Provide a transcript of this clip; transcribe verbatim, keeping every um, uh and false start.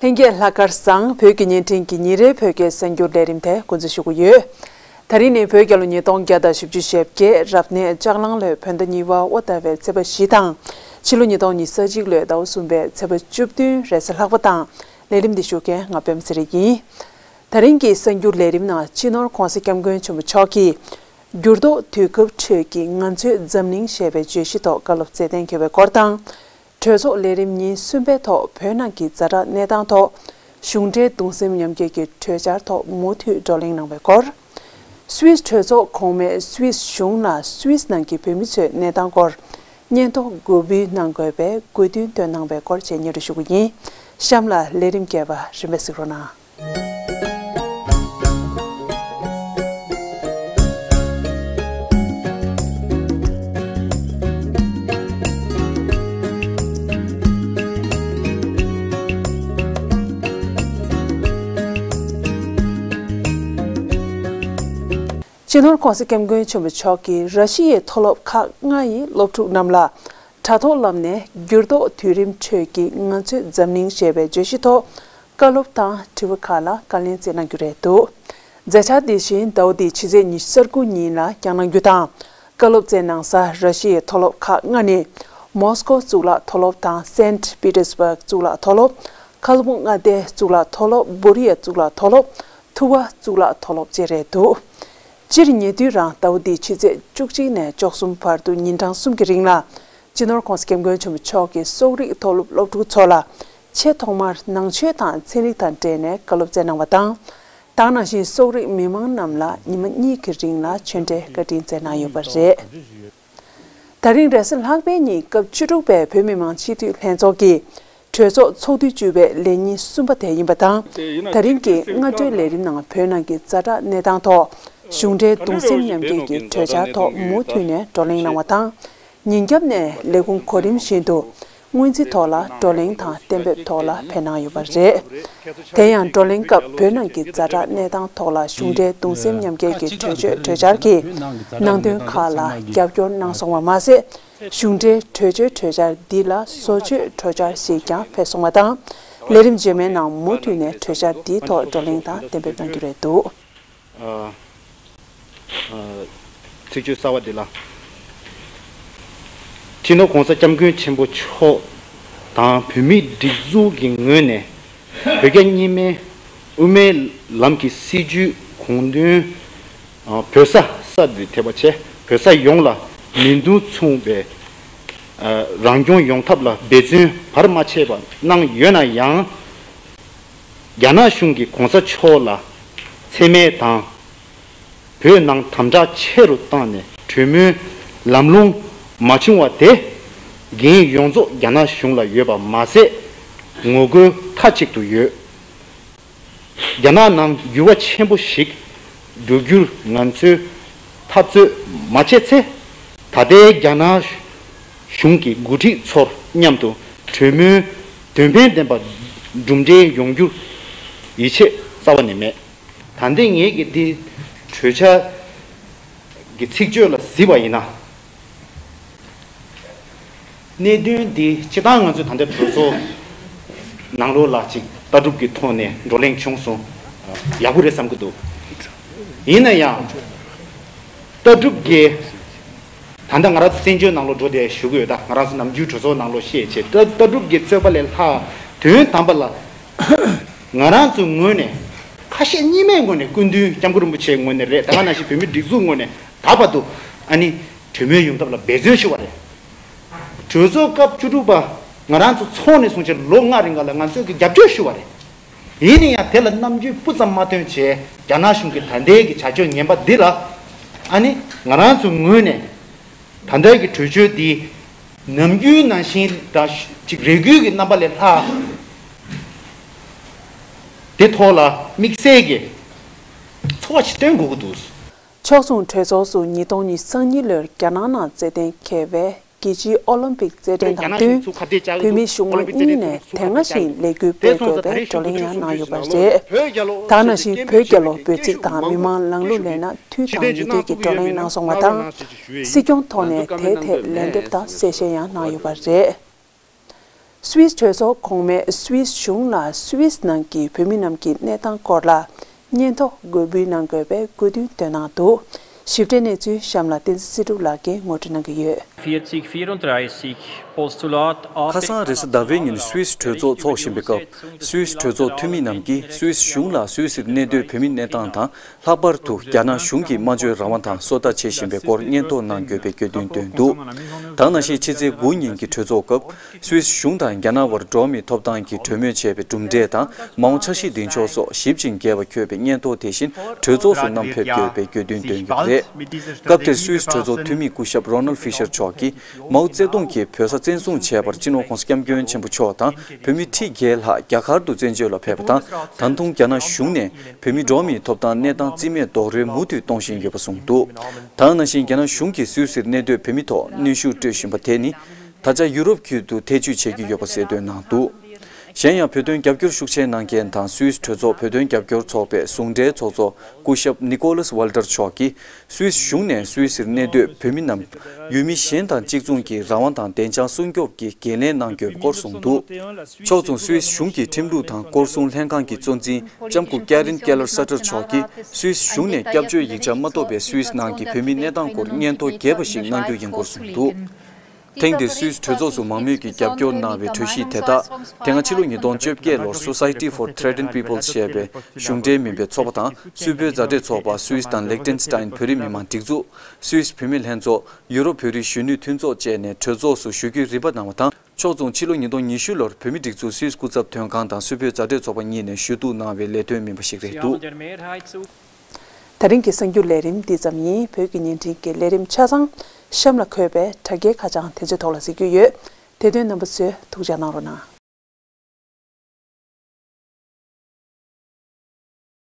ལྷན་རྒྱས་ལྷག་དཀར་བཟང་། བོད་ཀྱི་བརྙན་འཕྲིན་གྱི་ཉིན་རེའི་བོད་སྐད་གསར་འགྱུར་ལས་རིམ་དེ་འགོ་འཛུགས་ཞུ་གི་ཡོད། ད་རིང་ནི་བོད་རྒྱལ་ལོ་ཉིས་སྟོང་བརྒྱ་དང་བཞི་བཅུ་ཞེ་བརྒྱད། རབ་གནས་ལྕགས་གླང་ལོའི་བོད་ཟླ་གཉིས་པ་དབོ་ཟླ་བའི་ཚེས་པ་བཞི་དང་། ཕྱི་ལོ་ཉིས་སྟོང་ཉི་ཤུ་རྩ་གཅིག་ལོའི་ཟླ་བ་གསུམ་པའི་ཚེས་པ་བཅུ་བདུན། རེས་གཟའ་ལྷག་པ་དང་། ལས་རིམ་འདི་ཞུ་མཁན་ང་པད་མ་ཚེ་རིང་ཡིན། ད་རིང་གི་གསར་འགྱུར་ལས་རིམ་ནང་སྤྱི་ནོར་ྋགོང་ས་ྋསྐྱབས་མགོན་ཆེན་པོ་མཆོག་གིས། འགྱུར་ལྡོག་དུས་སྐབས་ཁྲོད་ཀྱི་ང་ཚོའི་འཛམ་གླིང་ཞེས་པའི་བརྗོད་གཞི་ཐོག་བཀའ་སློབ་སྩལ་གཏན་འཁེལ་བའི་སྐོར་དང་། གྲོས་ཚོགས་ལས་རིམ་ཉིན་གསུམ་པའི་ཐོག་བོད་ནང་གི་ཛ་དྲག་གནས་སྟངས་ཐོག་གཞུང་འབྲེལ་གདུང་སེམས་མཉམ་སྐྱེད་ཀྱི་གྲོས་འཆར་ཐོག་མུ་མཐུད་བགྲོ་གླེང་གནང་བའི་སྐོར། སུད་སི་གྲོས་ཚོགས་གོང་མས་སུད་སི་གཞུང་ལ་སུད་སི་ནང་གི་བོད་མི་ཚོའི་གནས་སྟངས་སྐོར་སྙན་ཐོ་འགོད་འབུལ་གནང་དགོས་པའི་དགོས་འདུན་བཏོན་གནང་བའི་སྐོར་བཅས་སྙན་སྒྲོན་ཞུ་གི་ཡིན། གཤམ་ལ་ལས་རིམ་རྒྱས་པ་རིམ་པས་གཟིགས་རོགས་གནང་། སྤྱི་ནོར་ྋགོང་ས་ྋསྐྱབས་མགོན་ཆེན་པོ་མཆོག་གིས་ར་ཤི་ཡའི་མཐོ་སློབ་ཁག་ལྔ་ཡི་སློབ་ཕྲུག་རྣམས་ལ། དྲ་ཐོག་ལམ་ནས་འགྱུར་ལྡོག་དུས་རིམ་ཁྲོད་ཀྱི་ང་ཚོའི་འཛམ་གླིང་ཞེས་པའི་བརྗོད་གཞི་ཐོག་བཀའ་སློབ་དང་དྲི་བ་ཁག་ལ་བཀའ་ལན་སྩལ་གནང་རྒྱུ་རེད་འདུག་མཛད་འཆར་འདི་བཞིན་ཟླ་བ་འདིའི་ཕྱི་ཚེས་ཉི་ཤུ་རྩ་དགུ་ཉིན་ལ་བསྐྱངས་གནང་རྒྱུ་དང་། བཀའ་སློབ་སྩལ་གནང་ས་ར་ཤི་ཡའི་མཐོ་སློབ་ཁག་ལྔ་ནི། མོ་སི་ཀོ་གཙུག་ལག་མཐོ་སློབ་དང་སེན་ཊི་པི་ཏེར་སི་བྷག་གཙུག་ལག་མཐོ་སློབ། ཁ་ལ་བུ་མངའ་སྡེ་གཙུག་ལག་མཐོ་སློབ། བོ་རི་ཡ་གཙུག་ལག་མཐོ་སློབ། ཐུ་བ་གཙུག་ལག་མཐོ་སློབ་བཅས་རེད་འདུག་སྤྱིར་ཉེ་དུས་རང་ཟླ་བ་འདིའི་ཕྱི་ཚེས་བཅུ་གཅིག་ནས་བཅུ་གསུམ་བར་དུ་ཉིན་གྲངས་གསུམ་གྱི་རིང་ལ། སྤྱི་ནོར་ྋགོང་ས་ྋསྐྱབས་མགོན་ཆེན་པོ་མཆོག་གིས་གསོ་རིག་མཐོ་སློབ་སློབ་ཕྲུག་ཚོ་ལ། ཆེས་ཐོག་མར་ནང་ཆོས་དང་ཚན་རིག་དང་འབྲེལ་ནས་བཀའ་སློབ་སྩལ་གནང་བ་དང་། ད་ག་ནང་བཞིན་གསོ་རིག་མི་མང་རྣམས་ལ་ཉི་མ་གཉིས་ཀྱི་རིང་ལ་ཆོས་འབྲེལ་བཀའ་དྲིན་སྩལ་གནང་ཡོད་པ་རེད། ད་རིང་རེས་གཟའ་ལྷག་པའི་ཉིན་སྐབས་བཅུ་དྲུག་པའི་བོད་མི་མང་སྤྱི་འཐུས་ལྷན་ཚོགས་ཀྱི་གྲོས་ཚོགས་ཚོགས་དུས་བཅུ་པའི་ལས་ཉིན་གསུམ་པ་དེ་ཡིན་པ་དང་། ད་རིང་གི་སྔ་དྲོའི་ལས་རིམ་ནང་བོད་ནང་གི་ཛ་དྲག་གནས་སྟངས་ཐོག་གཞུང་འབྲེལ་གདུང་སེམས་མཉམ་སྐྱེད་ཀྱི་གྲོས་འཆར་ཐོག་མུ་མཐུད་ནས་བགྲོ་གླེང་གནང་བ་དང་། ཉིན་རྒྱབ་ནས་ལས་ཁུངས་གོ་རིམ་བཞིན་དུ་སྔོན་རྩིས་ཐོག་ལ་བགྲོ་གླེང་དང་གཏན་འབེབས་ཐོག་ལ་ཕེབས་གནང་ཡོད་པ་རེད། དེ་ཡང་བགྲོ་གླེང་སྐབས་བོད་ནང་གི་ཛ་དྲག་གནས་སྟངས་ཐོག་ལ་གཞུང་འབྲེལ་གདུང་སེམས་མཉམ་སྐྱེད་ཀྱི་གྲོས་ཆོད་གྲོས་འཆར་གྱི་ནང་དོན་ཁག་ལ་རྒྱབ་སྐྱོར་གནང་སོང་བ་མ་ཟད། གཞུང་འབྲེལ་གྲོས་ཆོད་གྲོས་འཆར་འདི་ལ་བཟོ་བཅོས་གྲོས་འཆར་ཞིག་ཀྱང་ཕེབས་སོང་བ་དང་། ལས་རིམ་རྗེས་མའི་ནང་མུ་མཐུད་ནས་གྲོས་འཆར་འདིའི་ཐོག་བགྲོ་གླེང་དང་གཏན་འབེབས་གནང་རྒྱུ་རེད་འདུག་ཨ། ཨ། ཚིག་བརྗོད་གསར་བ་འདི་ལ། སྤྱི་ནོར་༸གོང་ས་༸སྐྱབས་མགོན་ཆེན་པོ་མཆོག་དང་བོད་མིའི་སྒྲིག་འཛུགས་ཀྱི་ངོས་ནས་བོད་རྒྱ་གཉིས་སྨན་དབུ་མའི་ལམ་གྱི་སྲིད་བྱུས་དགོངས་དོན། ཨ། བོད་ས་ས་འདི་ཐེ་བ་ཆེ་བོད་ས་ཡོངས་ལ་མིང་དོན་མཚུངས་པའི། ཨ། རང་སྐྱོང་ཡོང་ཐབས་ལ་འབད་བརྩོན་བར་མ་ཆད་པ་གནང་ཡོད་ན་ཡང་། རྒྱ་ནག་གཞུང་གིས་གོང་ས་མཆོག་ལ་མཚན་སྨད་དང་། བོད་ནང་དམ་དྲག་ཆེ་རུ་བཏང་ནས་གྲོས་མོལ་ལམ་ལྷོང་མ་བྱུང་བ་དེ། འགན་ཡོངས་རྫོགས་རྒྱ་ནག་གཞུང་ལ་ཡོད་པ་མ་ཟད། ངོ་རྒོལ་མཐའ་གཅིག་ཏུ་ཡོད། རྒྱ་ནག་ནང་འགྱུར་བ་ཆེན་པོ་ཞིག་འགྲོ་རྒྱུར་ང་ཚོས་འཐབ་རྩོད་མ་བྱས་ཚེ། ད་ལྟའི་རྒྱ་ནག་གཞུང་གི་འགོ་ཁྲིད་ཚོར་མཉམ་དུ་གྲོས་མོལ་དོན་ཕན་ལྡན་པ་གྲུབ་འབྲས་ཡོང་རྒྱུར་ཡིད་ཆེས་རྩ་བ་ནས་མེད། ད་ལྟ་ངེད་ཀྱིས་འདི་གྲོས་འཆར་གྱི་ཚིག་བརྗོད་ལ་གཟིགས་པ་ཡིན་ན། གནད་དོན་འདི་སྤྱིར་བཏང་ང་ཚོས་ད་ལྟ་གྲོས་ཚོགས་ནང་ལོགས་ལ་ཅིག་ལྟ་གྲུབ་ཀྱི་ཐོག་ནས་བགྲོ་གླེང་བྱུང་སོང་། ཡག་པོ་རེད་བསམ་གྱི་འདུག་ཡིན་ན་ཡང་ལྟ་གྲུབ་ཀྱི། ད་ལྟ་ང་རང་ཚོ་བཙན་བྱོལ་ནང་ལོགས་འགྲོ་བསྡད་བཞུགས་ཡོད། ད་ང་རང་ཚོ་ནམ་རྒྱུན་གྲོས་ཚོགས་ནང་ལོགས་བཤད་བྱས་ལྟ་ལྟ་གྲུབ་ཀྱི་རྩོད་པ་ལས་ལྷག་དོན་དམ་པ་ལ། ང་རང་ཚོའི་ངོས་ནས་ཁ་ཤས་གཉིས་མའི་ངོས་ནས་སྐུ་མདུན་སྐྱབས་མགོན་རིན་པོ་ཆེའི་ངོས་ནས་རེད། ད་ག་ནང་བཞིན་བོད་མིའི་སྒྲིག་འཛུགས་ངོས་ནས་ད་བར་དུ་ཨ་ནི་གྲོས་མོལ་ཡོང་ཐབས་ལ་འབད་བརྩོན་ཞུ་བ་རེད། གྲོས་ཚོགས་སྐབས་བཅུ་དྲུག་པ་ང་རང་ཚོ་ཚོགས་ནས་བཟུང་བྱས་ལོ་ལྔ་རིང་ག་ལ་ང་ཚོས་ཀྱི་རྒྱབ་སྐྱོར་ཞུ་བ་རེད། ཡིན་ན་ཡང་དེ་ལ་རྣམ་འགྱུར་སྤུ་ཙམ་མ་སྟོན་བྱས་རྒྱ་ནག་གཞུང་གི་ད་ལྟའི་གི་བྱ་སྤྱོད་ངན་པ་འདི་ལ་ཨ་ནི་ང་རང་ཚོའི་ངོས་ནས། ད་ལྟའི་གི་གྲོས་ཆོད་འདི་ནམ་རྒྱུན་ནང་བཞིན་དང་ཅིག་རེ་སྐུལ་གྱི་རྣམ་པ་ལས་ལྷག་དེ་ཐོག་ལ་དམིགས་བསལ་གྱི་ཚོར་བ་ཞིག་སྟོན་དགོས་ཀྱི་འདུག་ཕྱོགས་མཚུངས་གྲོས་ཚོགས་སུ་ཉིས་སྟོང་ཉི་ཤུ་རྩ་གཉིས་ལོར་རྒྱ་ནག་ནང་རྩེད་གཏན་འཁེལ་བའི་རྒྱལ་སྤྱིའི་ཨོ་ལིམ་པིག་རྩེད་འགྲན་དང་བསྟུན། བོད་མིའི་གཞུང་ལམ་གཉིས་ནས་དེ་སྔ་བཞིན་ལས་འགུལ་སྤེལ་དགོས་པའི་བགྲོ་གླེང་ཡང་གནང་ཡོད་པ་རེད། ད་ག་ནང་བཞིན་བོད་རྒྱལ་ལོ་འབོད་ཚིག་དང་མི་མང་ལངས་ལུགས་ལས་ན། འཐུས་དང་ཉེ་འདོད་ཀྱི་བགྲོ་གླེང་གནང་སོང་བ་དང་། སྲིད་སྐྱོང་ཐོག་ནས་དེའི་ཐད་ལན་འདེབས་དང་གསལ་བཤད་ཡང་གནང་ཡོད་པ་རེད། སུད་སི་གྲོས་ཚོགས་གོང་མས་སུད་སི་གཞུང་ལ་སུད་སི་ནང་གི་བོད་མི་རྣམས་ཀྱི་གནས་སྟངས་སྐོར་ལ་སྙན་ཐོ་འགོད་འབུལ་གནང་དགོས་པའི་དགོས་འདུན་བཏོན་གནང་འདུག། ཞིབ་ཕྲའི་གནས་ཚུལ་གཤམ་ལ་བསྟན་འཛིན་སྲིད་སྒྲུབ་ལགས་ཀྱིས་ངོ་སྤྲོད་གནང་གི་ཡོད། Vierzig vierunddreißig Postulat A. ཁ་སང་རེས་གཟའ་ཟླ་བའི་ཉིན་སུད་སི་གྲོས་ཚོགས་འཚོགས་བཞིན་པའི་སྐབས། སུད་སི་གྲོས་ཚོགས་འཐུས་མི་རྣམས་ཀྱིས་སུད་སི་གཞུང་ལ་སུད་སིར་གནས་སྡོད་བོད་མིའི་གནས་སྟངས་དང་། ལྷག་པར་དུ་རྒྱ་ནག་གཞུང་གིས་སྨྲ་བརྗོད་རང་དབང་དང་སོ་ལྟ་བྱེད་བཞིན་པའི་སྐོར་སྙན་ཐོ་གནང་དགོས་པའི་དགོས་འདུན་བཏོན་འདུག། ད་ག་ནང་བཞིན་ཕྱི་ཚེས་དགུ་ཉིན་གྱི་གྲོས་ཚོགས་སྐབས། སུད་སི་གཞུང་དང་རྒྱ་ནག་བར་འགྲོ་བ་མིའི་ཐོབ་ཐང་གི་གྲོས་མོལ་བྱས་པའི་གྲུབ་འབྲས་དང་མ་འོངས་འཆར་གཞི་འདི་ཕྱོགས་སོགས་ཞིབ་ཅིང་རྒྱས་པ་འཁོད་པའི་སྙན་ཐོ་དེ་བཞིན་གྲོས་ཚོགས་སུ་བསྣམས་ཕེབས་དགོས་པའི་དགོས་འདུན་བཏོན་ཡོད་པ་རེད། སྐབས་དེར་སུད་སི་གྲོས་ཚོགས་འཐུས་མི་སྐུ་ཞབས་རོ་ནལ་ཧྥི་ཤར་མཆོག་གིས། མའོ་ཙེ་ཏུང་གིས་བོད་ས་བཙན་བཟུང་བྱས་པར་སྤྱི་ནོར་༸གོང་ས་༸སྐྱབས་མགོན་ཆེན་པོ་མཆོག་དང་བོད་མི་ཁྲི་བརྒྱད་ལྷག་རྒྱ་གར་དུ་བཙན་བྱོལ་ལ་ཕེབས་པ་དང་། ད་དུང་རྒྱ་ནག་གཞུང་ནས་བོད་མི་འགྲོ་བ་མིའི་ཐོབ་ཐང་གནས་སྟངས་རྩིས་མེད་རྡོག་རོལ་མུ་མཐུད་གཏོང་བཞིན་ཡོད་པ་གསུངས་འདུག། ད་ག་ནང་བཞིན་རྒྱ་ནག་གཞུང་གིས་སུད་སིར་གནས་སྡོད་བོད་མི་ཐོག་གནོན་ཤུགས་སྤྲོད་བཞིན་པ་དེ་ནི། ད་ཆ་ཡུ་རོབ་ཁུལ་དུ་ཐེ་བྱུས་བྱེད་ཀྱི་ཡོད་པ་གསལ་སྟོན་གནང་འདུག། གཞན་ཡང་བོད་དོན་རྒྱབ་སྐྱོར་ཤུགས་ཆེ་གནང་མཁན་དང་སུད་སི་གྲོས་ཚོགས་བོད་དོན་རྒྱབ་སྐྱོར་ཚོགས་པའི་ཟུང་འབྲེལ་ཚོགས་གཙོ་སྐུ་ཞབས་ནི་ཀོ་ལཱས་ཝལ་ཏར་མཆོག་གིས། སུད་སི་གཞུང་ནས་སུད་སིར་གནས་སྡོད་བོད་མི་རྣམས་ཡུལ་མི་གཞན་དང་གཅིག་མཚུངས་ཀྱི་རང་དབང་དང་བདེ་འཇགས་སྲུང་སྐྱོབ་ཀྱི་འགན་ལེན་གནང་དགོས་པའི་སྐོར་གསུངས་འདུག། ཕྱོགས་མཚུངས་སུད་སི་གཞུང་གི་ཁྲིམས་ལུགས་དང་སྐོར་སྲུང་ལྷན་ཁང་གི་གཙོ་འཛིན་ལྕམ་སྐུ་ཀེ་རིན་ཀེ་ལར་སཱ་ཏར་མཆོག་གིས་སུད་སི་གཞུང་ནས་སྐྱབས་བཅོལ་ཡིག་ཆ་མ་ཐོབ་པའི་སུད་སི་ནང་གི་བོད་མིའི་གནས་སྟངས་སྐོར་སྙན་ཐོ་རྒྱས་པ་ཞིག་གནང་རྒྱུ་ཡིན་སྐོར་གསུངས་འདུག། ཐེངས་འདིར་སུད་སི་གྲོས་ཚོགས་སུ་མང་མོས་ཀྱིས་རྒྱབ་སྐྱོར་གནང་བའི་གྲོས་གཞི་དེ་དག་དེ་སྔ་ཕྱི་ལོ་ཉིས་སྟོང་བཅོ་བརྒྱད་ལོར་Society for Threatened Peoples ཞེས་པའི་གཞུང་འབྲེལ་མིན་པའི་ཚོགས་པ་དང་སུད་བོད་མཛའ་འབྲེལ་ཚོགས་པ། སུད་སི་དང་ལིག་ཏེན་སི་ཏཱིན་བོད་རིགས་མི་མང་སྒྲིག་འཛུགས། སུད་སི་བུད་མེད་ལྷན་ཚོགས། ཡུ་རོབ་བོད་རིགས་གཞོན་ནུའི་མཐུན་ཚོགས་བཅས་ནས་གྲོས་ཚོགས་སུ་ཞུ་རྒྱུའི་རིམ་པ་གནང་བ་དང་། ཕྱོགས་མཚུངས་ཕྱི་ལོ་ཉིས་སྟོང་ཉི་ཤུ་ལོར་བོད་མིའི་སྒྲིག་འཛུགས་སུད་སི་སྐུ་ཚབ་དོན་ཁང་དང་སུད་བོད་མཛའ་འབྲེལ་ཚོགས་པ་གཉིས་ནས་ཞུ་གཏུག་གནང་བའི་ལས་དོན་མིན་པ་ཞིག་རེད་འདུག། ད་རིང་གི་གསར་འགྱུར་ལས་རིམ་འདི་ཙམ་ཡིན། བོད་ཀྱི་བརྙན་འཕྲིན་གྱི་ལས་རིམ་ཆ་ཚང་གཤམ་ལ་འཁོད་པའི་དྲ་རྒྱའི་ཁ་བྱང་དེ་ཚོའི་ཐོག་ལ་གཟིགས་རྒྱུ་ཡོད། དེ་དོན་རྣམ་པ་ཚོས་ཐུགས་རྗེ་གནང་རོགས་གནང་།